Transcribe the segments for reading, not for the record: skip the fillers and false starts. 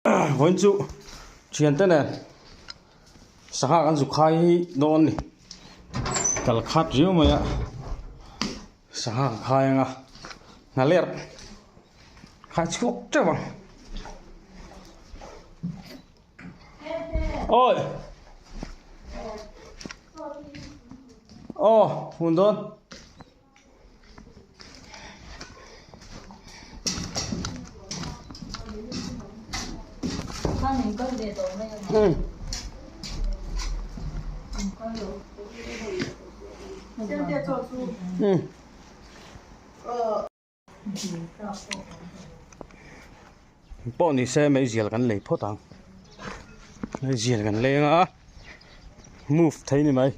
Vawiin chu thiante nen sangha kan zu khai dawn a ni kal khat riau mai a sangha ka khai ang a hna lerh khai chhuak teuh ang awi aw hun dawn. Pawh ni se meizial kan lei phawt ang meizial kan leng a move thei ni mai.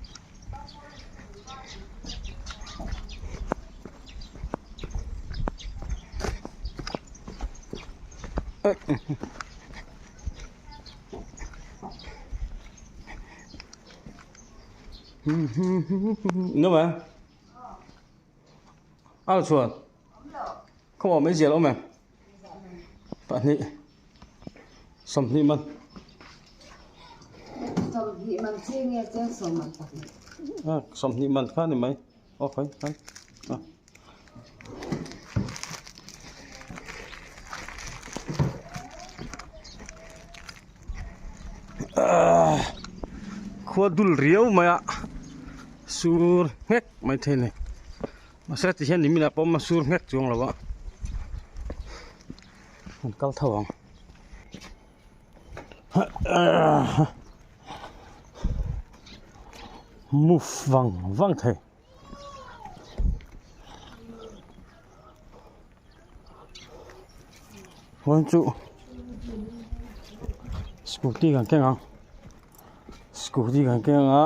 Đúng không? Ao chuan không awm mai zial awm em pahnih sawmhnih man sawmhnih man chi nge cheng sawm man pahnih a sawmhnih man kha ni mai aw khawi khan a khua dul riau mai a sur nghek mai thei a ni. Mahse ti hian nimin ah pawh a sur nghek chuang lo a an kal tho ang move vang vang thei vawiin chu scooty kan keng ang scooty kan keng a.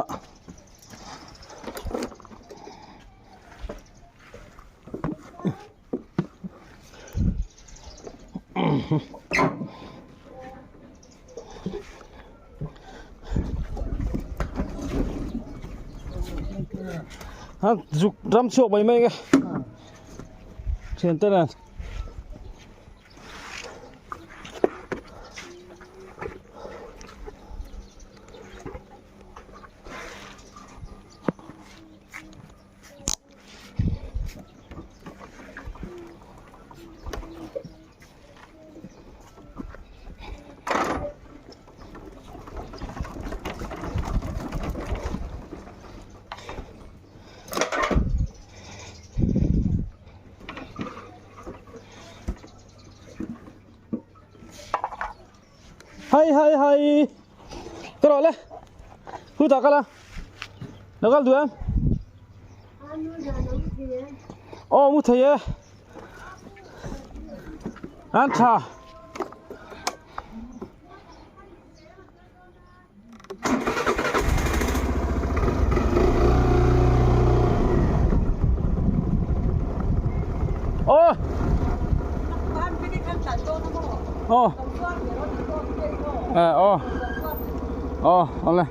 Zuk ram chhuak mai mai nge thian te nen. Hai hai hai ka rawh le hutah kal a lo kal duh em aw mu thei e an tha aw aw aw aw awle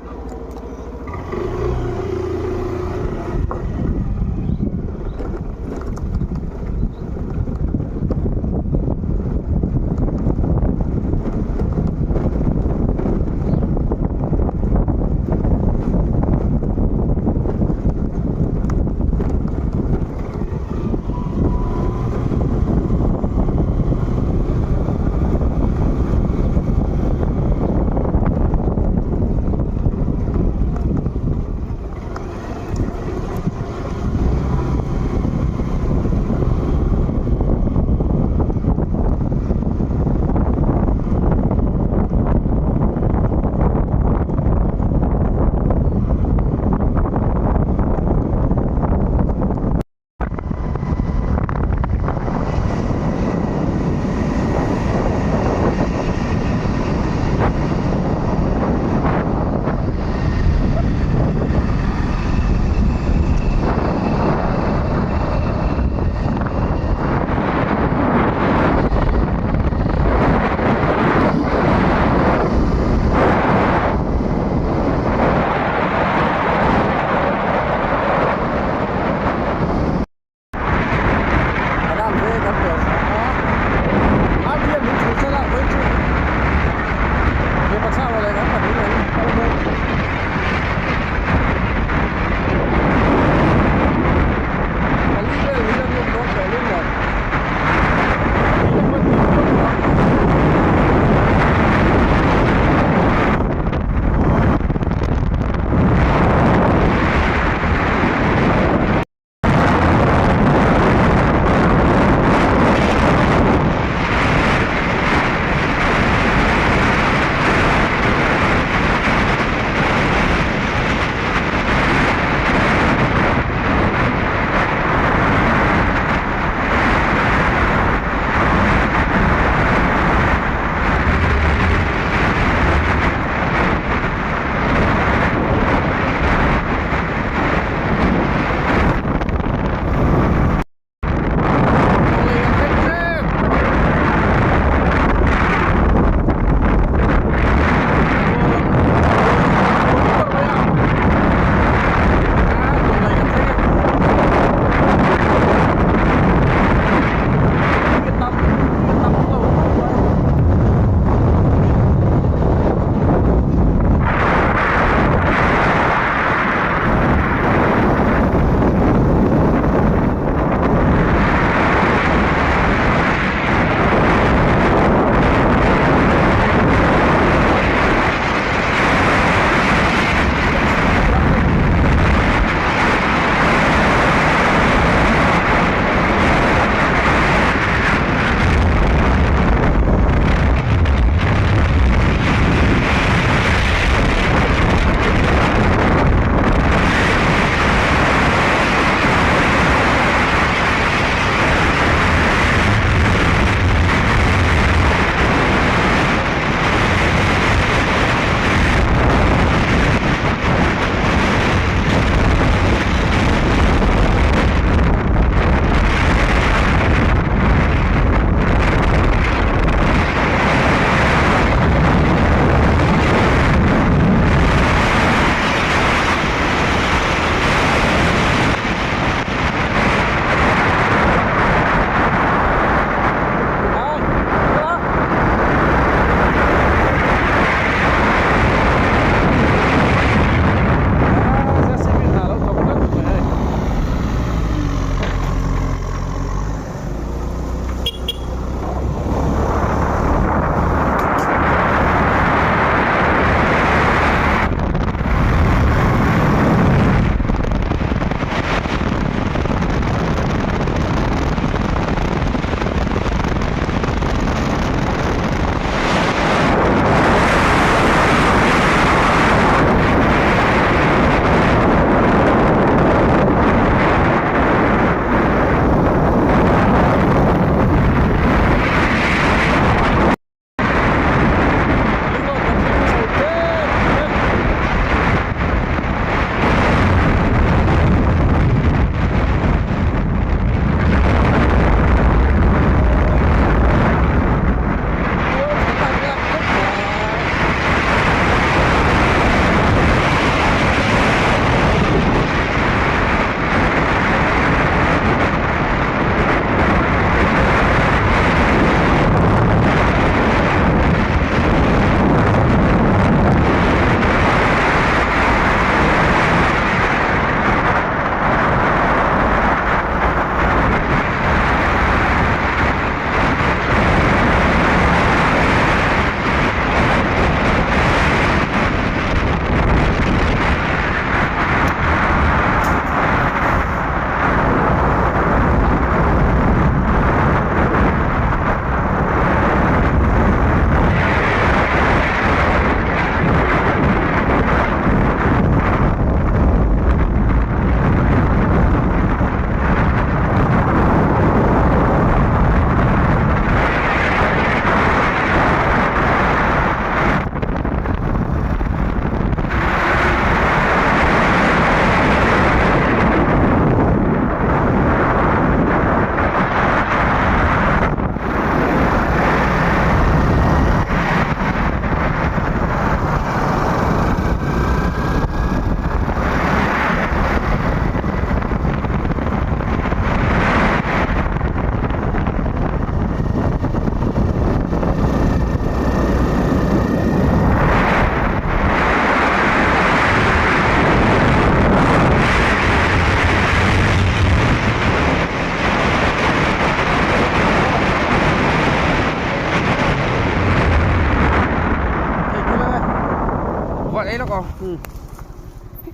Rei lawk aw.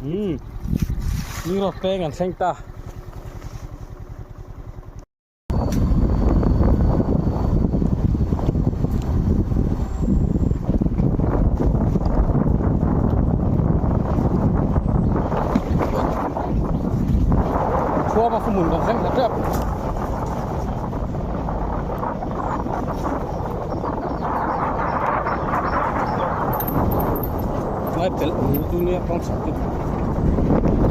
Umm. Ring road peng an thleng ta. Khuama khumun kan thleng ta tep. Lai pelh awm lutuk nia kawng chhak te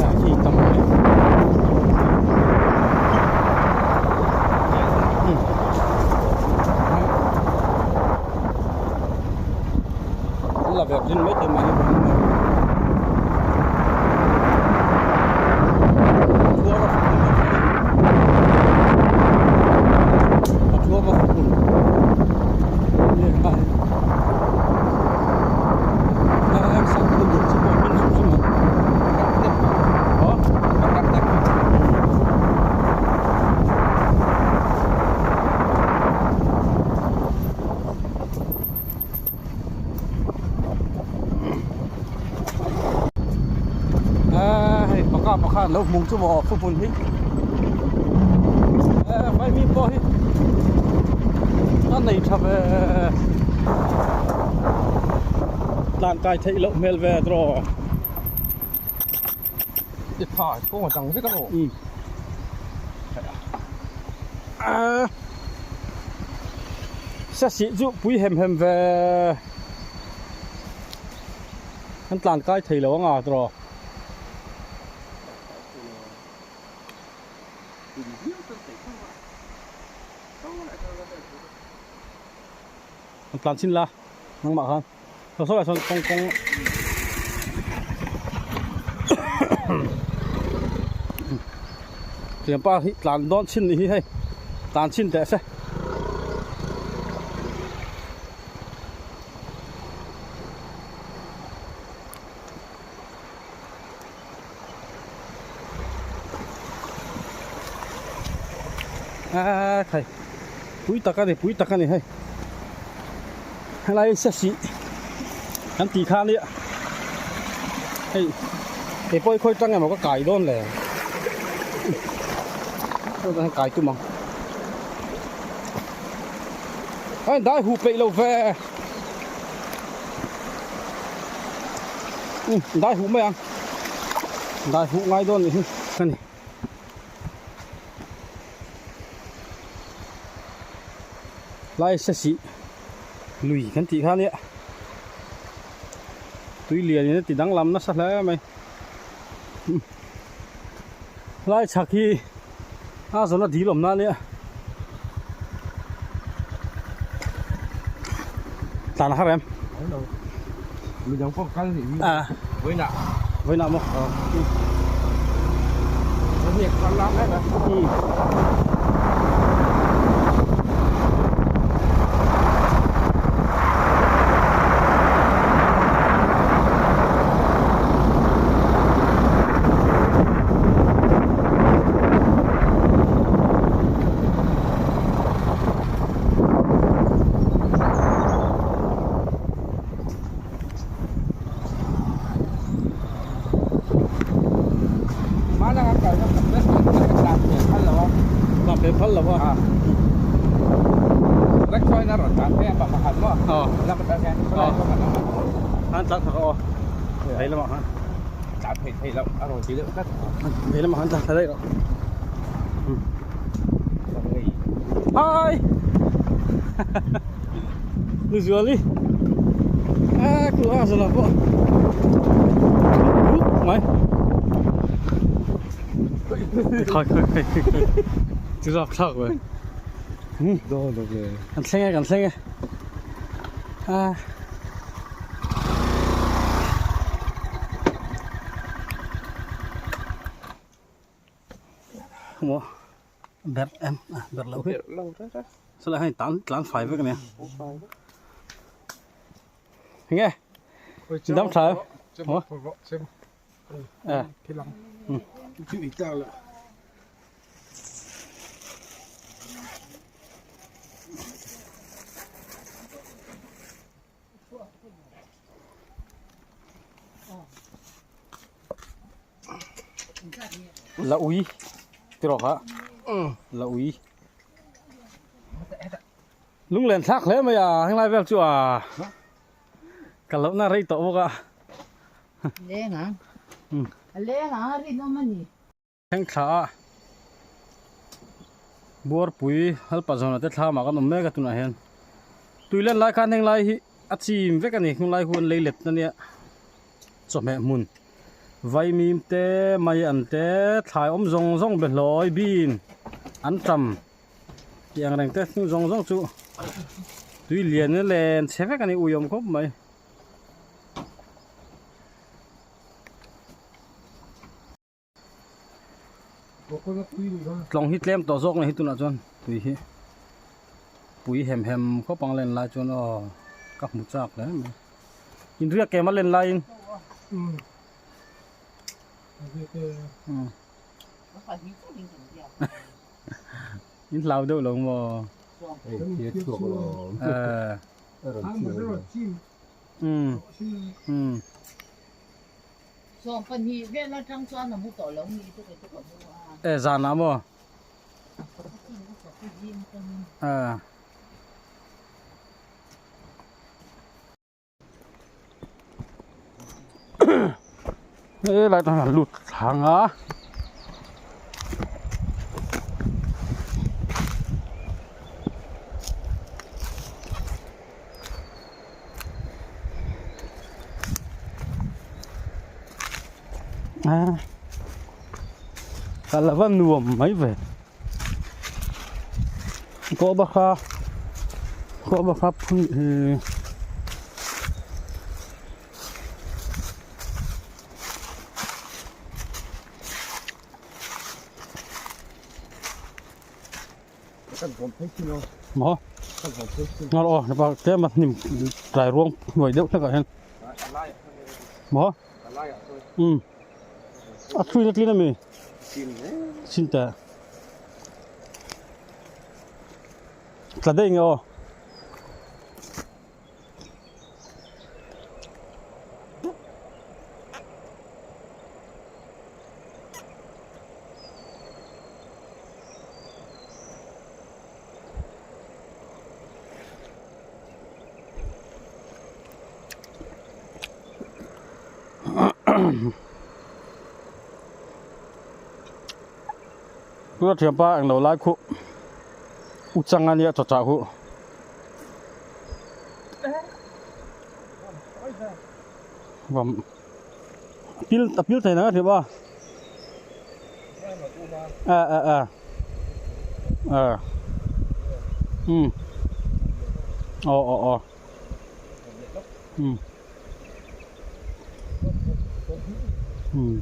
ah khi tam mai an la vek zin maithei mahni pawh an Hei paka pakhat an lo hmung chu maw thuhmun hi vaimim pawh hi a nei tha ve tlan kai theih loh hmel ve tawh I tha kawng a dang vek a rawh Sasih chu pui hem hem ve an tlan kai thei lo anga tawh. An tlan chin la nangmah khan saw saw ah sawn kawng kawng thianpa hi tlan dawn chin nih hi hei tlan chin teh se. A thei pui tak a ni pui tak a ni hei helai sesih kan tih kha nia hei kei pawh hi khawi tang emaw ka kai dawn le kai tum ang a dai huh peih lo ve. Dai huh mai ang dai huh ngai dawn nih hi a ni. Lai sesih lui kan tih kha nia tui lian in a ti danglam nasa hle mai lai chhak hi a zawna dil awm na nia tlan a har em midang pawh kal nih mi vawiinah vawiinah maw Hi! Usually a ku a zala pawh mai khai khai khai khai chu rap thlak ve kan thleng e kan thleng e a maw ber em a ber loh hi chulai hian tan tlan fai vek a nia enge dam tha em La ui tiraw kha la ui lunglen thlak hle mai a henglai vel chu a kal lohna rei tawh bawk a leng ang a leng ang a rinawm a ni. Thleng thla a Buarpui Lalpa zawnah te thlamah kan awm mek a tunah hian tui len lai khan heng lai hi a chim vek a ni hnung lai huan lei let na nia chawhmeh hmun vaimim te mai an te thlai awm zawng zawng be hlawi bin an tam tih ang reng te hnung zawng zawng chu tui lian in a len chhe vek a ni ui awm khawp mai. Tlawng hi tlem tawh zawk mai hi tunah chuan tui hi pui hem hem khawp ang len lai chuan aw ka hmu chak hle mai inriak kem a len laiin in hlau deuh lo maw umm. Sawm pahnih vel atang chuan a mu tawh lo ni te kei chu ka mu a. E zanah maw? A. E lai tang lut thlang a. Ka la va nuam mai ve kawh bakha kawh bakha phun hi Maw ngar aw hepa tlem a hnim tlai ruang hnuai deuh hlek ah hian maw umm a thlui na tlin ami chin teh tla daih nge aw. Tuna thianpa englo lai khuh u chang a nia chawchah huh. Pil a pil thei nang a hrip a a a a a um aw aw aw um um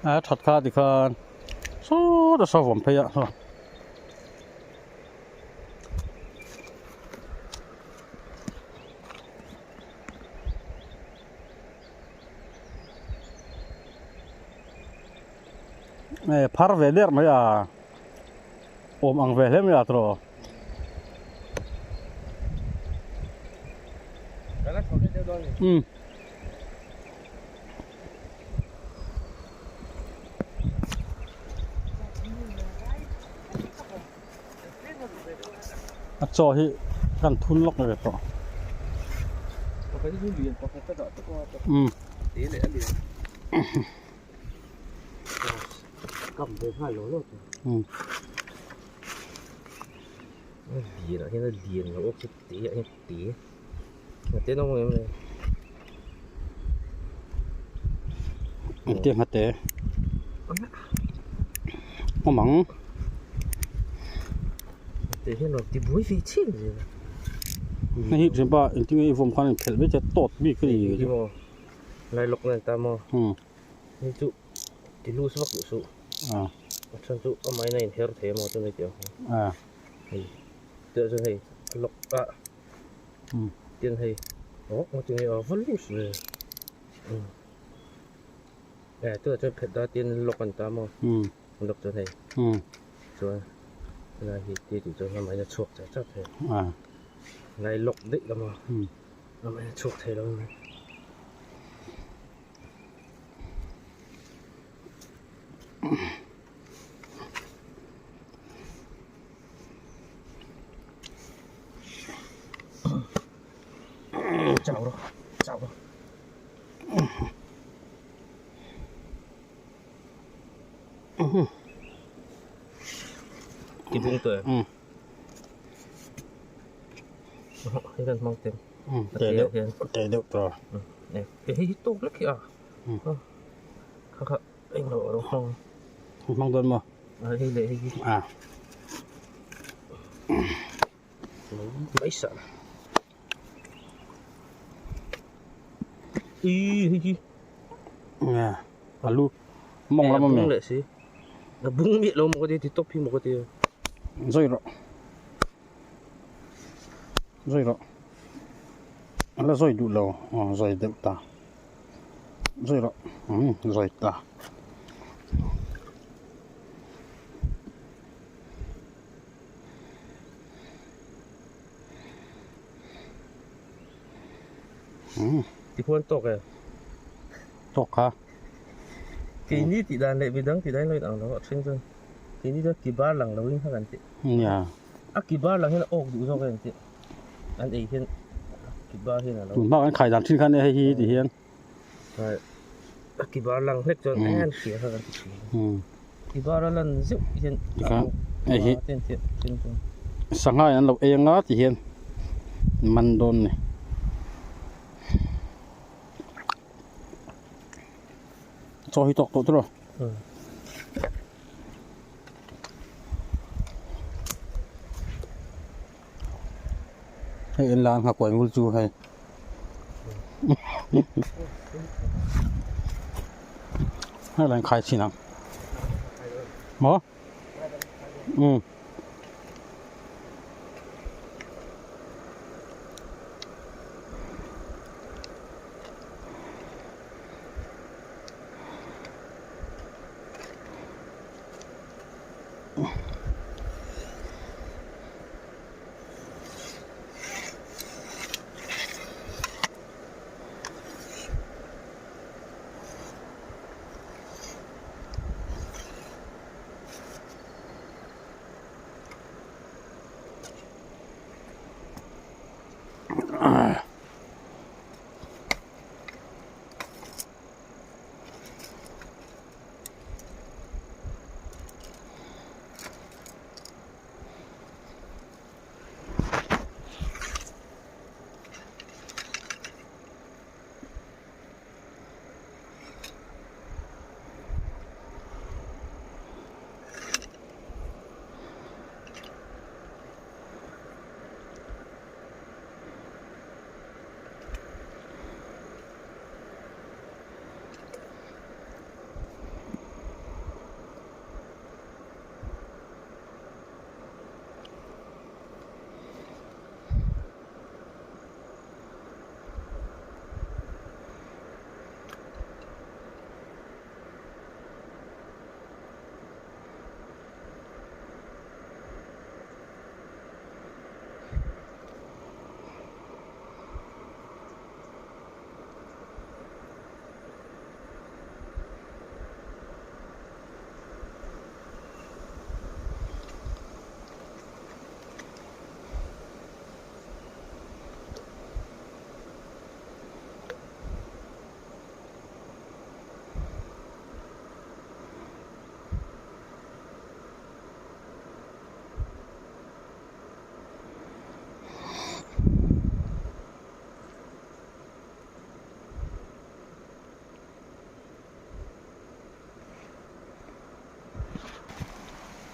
A that kha tikhan sawt a sawm phei a saw e phar ve der mai a awm ang ve hle mai a tawh. Umm. A chaw hi kan thun lawk ve tawh. Umm. Umm. Lian ah hian a lian lo awk chu te ah hian te a te nawm em le engtiang a te awm ang te hian rawn ti buai ve chian zel hei hi thianpa engtin nge i vawm khan a inphelh mai che tawt bik a ni maw lai lawk na ta maw hei chu ti loose vak duh suh a then chu amah in a inher thei emaw chu ni tih ang hei tah chuan hei a lock a tin hei aw ngatinge a va loose ve. Eh tunah chuan phet dat in lock an ta maw lock chuan hei chuan helai hi ti tih chuan amah in a chhuak char char thei helai lock daih lama amah in a chhuak thei lo a ni. Chau rawh chau rawh. Ti bung tawh em? Hei kan hmang tem. Te deuh te deuh tawh. Hei hi tawk lek hi a. Kha kha eng lo alo hmang. Hmang dawn maw? Hei leh hei hi. Mai sa. Ý hei hi. Nè, alu mong lắm mà. Leh si. A bung miah lo maw ka ti ti top hi maw ka ti. Zoi rawh. Zoi rawh. Ala zoi duh lo. Aw zoi deuh ta. Zoi rawh. Um zoi ta. Ti khuan tawk e. Tawk kha. Keini tih dan leh midang tih dan hi lo inang lo a then chuan keini chuan ki bar lang lo in kha kan ti. Nia. A ki bar lang hian a awk duh zawk e an ti. An ei hian ki bar hian a lo. Tun hma kan khai dan thin khan e hei hi ti hian. A ki bar lang hlek chuan en hria kha kan ti thin. Ki bar a lan zeuh hian a awk hei hi sangha in an lo ei anga ti hian man dawn ni. Chaw hi tawk tawh tiraw. Hei en la nghakuai ngul chu hei. Hei lan khai chin ang. Maw? Um.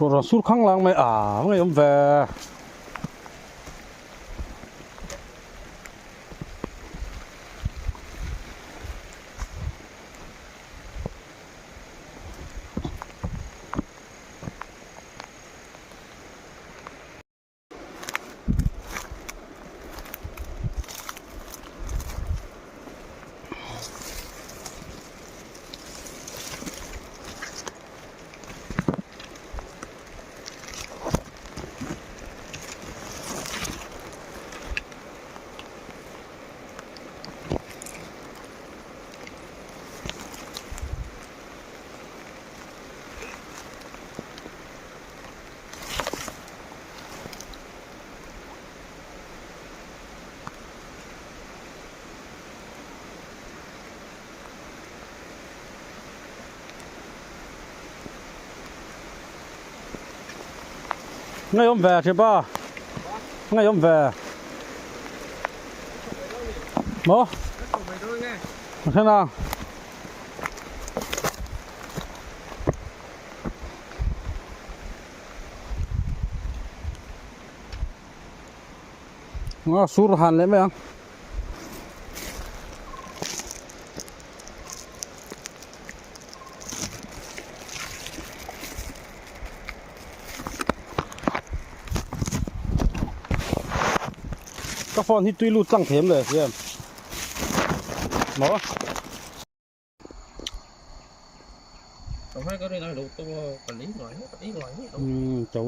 Rawn sur khang lang mai a ngei awm ve. Ngay awm ve thianpa ngay awm ve maw a then a nga sur han leh mai ang. Ka phone hi tui lut tlang them le hian maw. Umm to.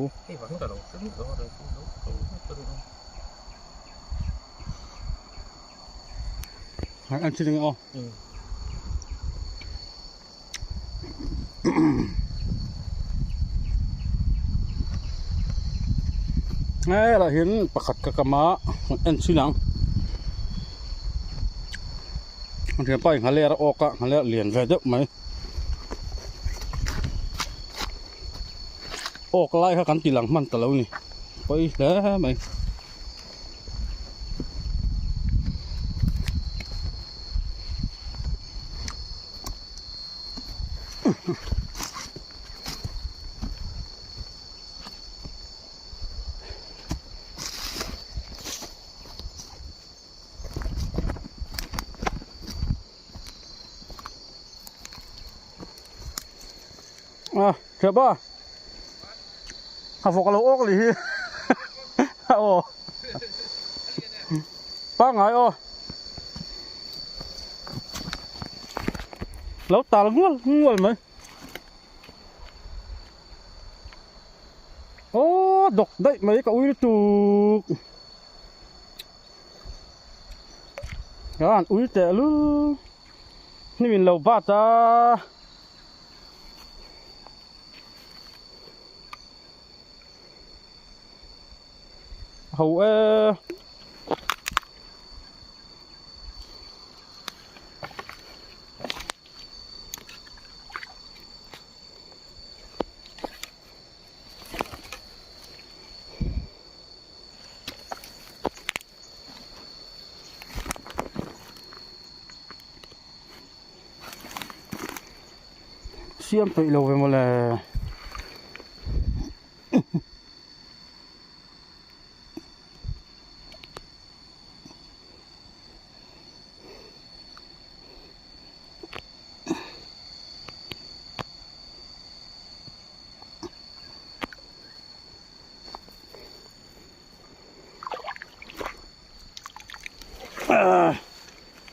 Anh chưa nghe không? Helai hian pakhat ka kam a en chin ang thianpa in nghaler a awk a nghaler lian ve deuh mai awk lai kha kan ti lang hman ta lo ni pawi hle mai. À, thiệp ba Hafawk a lo awk lih hi aw pangngai aw lo tal ngual ngual mai aw dawk daih mai ka ui lutuk an ui teh lul hnim in lo bat a. Ho e. Siam peih lo ve mawle.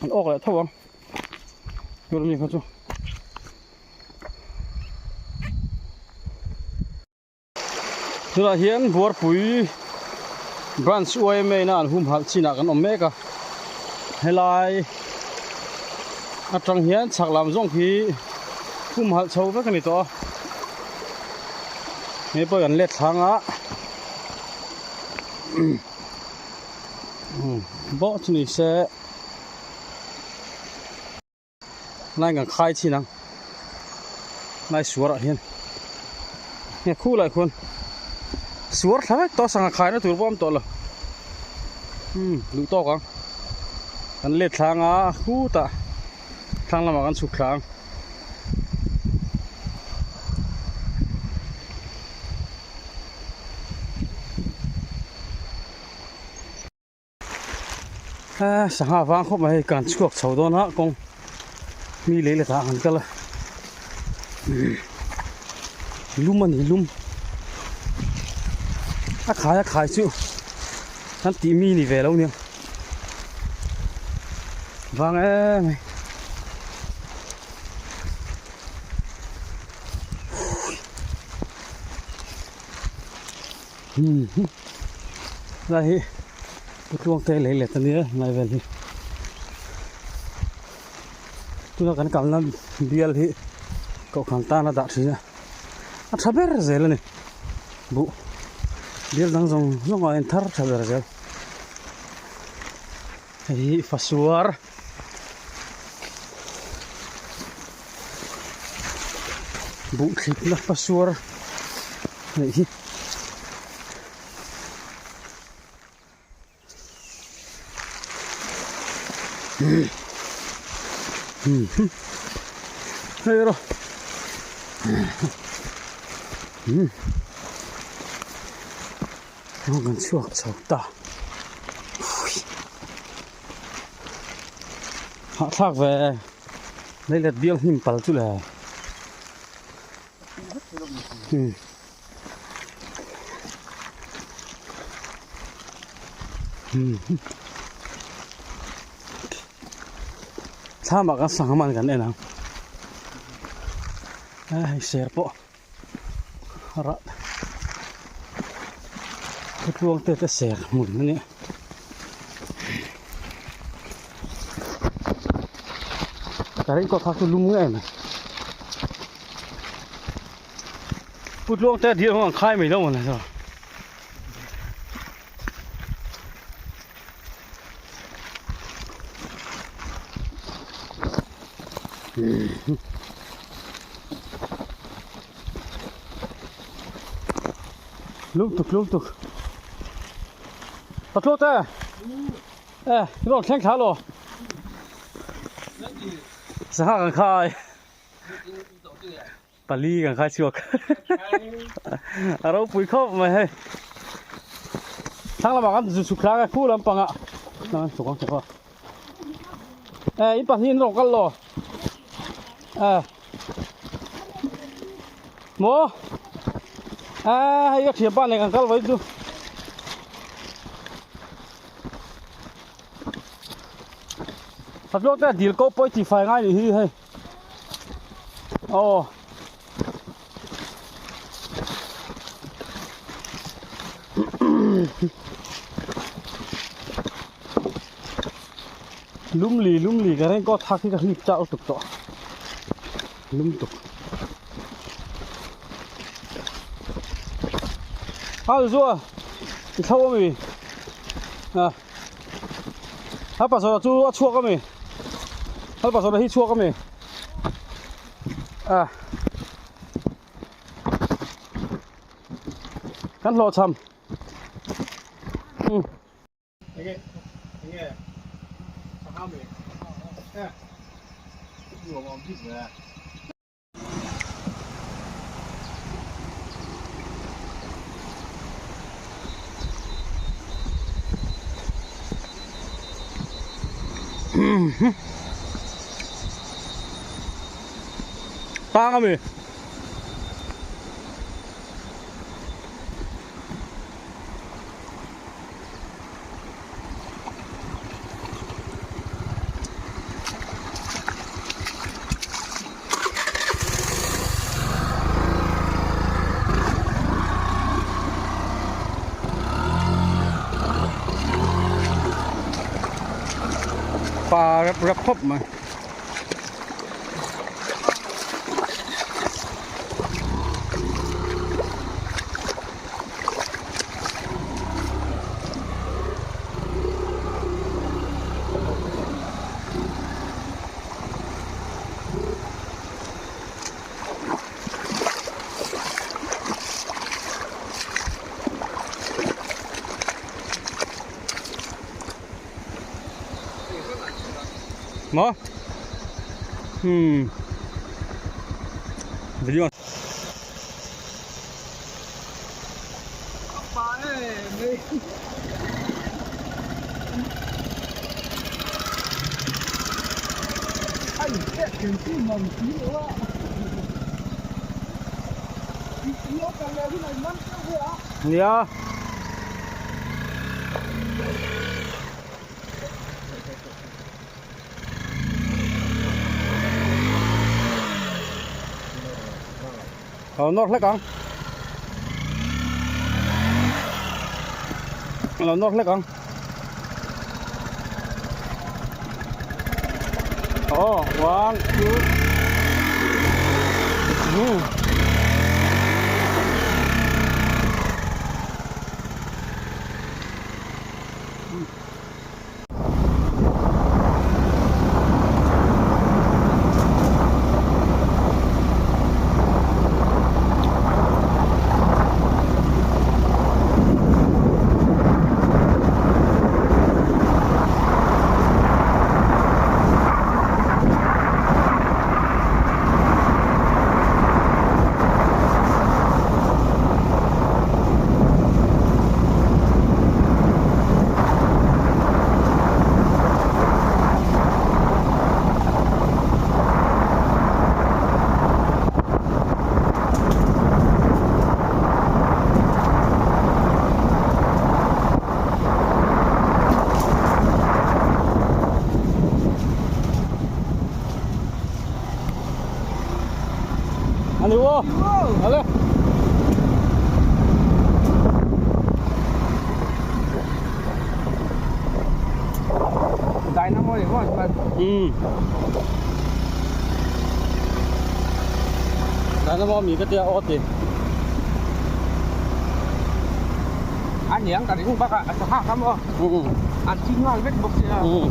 An awk leh tho ang tur ami kha chu. Tunah hian Buarpui Branch YMA in a an humhalh chinah kan awm mek a, helai atang hian chhak lam zawng khi humhalh chho vek a ni tawh a, hei pawh kan let thlang a bawh chu ni se. Lai kan khai chin ang lai suar ah hian nge khu lai khuan suar thla vek tawh sangha khaina tur pawh a awm tawh lo umm duh tawk ang kan let thlang a khutah thlang lamah kan chhuk thla ang. A sangha vang khawp mai hei kan chhuak chho dawn a kawng mi lei leh tah an kal a lum a ni lum a khai a khai chu an tih mi ni ve lo nia vang em mai. Lai hi pu tluang te lei let ania lai vel hi tuna kan kalna bial hi kohhran tana dah thin a a tha ber zel ani buh bial dang zawng zawng ah hian thar tha ber zel hei hi fasuar buh thlipna fasuar. Hei hi. Hei rawh. Kan chhuak chho ta. Hahthlak ve leilet bial hnim pal chu le. Thlamah kan sangha man kan en ang. Hei ser pawh rah khawtluang te te ser hmun a nia. Ka ring kawt kha chu lum ngei mai. Putluang te dil ho an khai mai lo maw le. Lum tuk lum tuk. Patluang te. Eh, rawn thleng thla lo. Sangha kan khai. Pali kan khai chhuak. A ropui khawp mai hei. Thlang lamah kan zu chhuk thlang a khu lampangah. Nang chhuk ang chhuk a. Eh, in pahnih in rawn kal lo. Eh. Maw? Eh, hei ka thianpa nen kan kal vawi chu. Patluak te a dil ko pawh i tihfai ngai nih hi hei. Aw. Lumli lumli ka reng ko thak hi ka hlip chak lutuk tawh. Lum tuk. A zua i thlo ami. A. A pasawra chu a chhuak ami. A pasawra hi chhuak ami. A. Kan hlawh cham. Um. Enge enge sangha mi. Eh. Nuam awm bik ve. Tang ami. Pa rep rep khawp mai. Maw? Hmm. Video. Nia. Ờ nawr hlek ang. Lo nawr hlek ang. Oh, one, two. Hmm. maw ni maw chuan. Umm. Dynamo mi ka tia aw ti. A niang ka ring bak a, a sangha kha maw. Umm. An thi nghal vek bawk sia. Umm.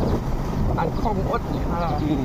An khawng awt leh nghal a. Umm.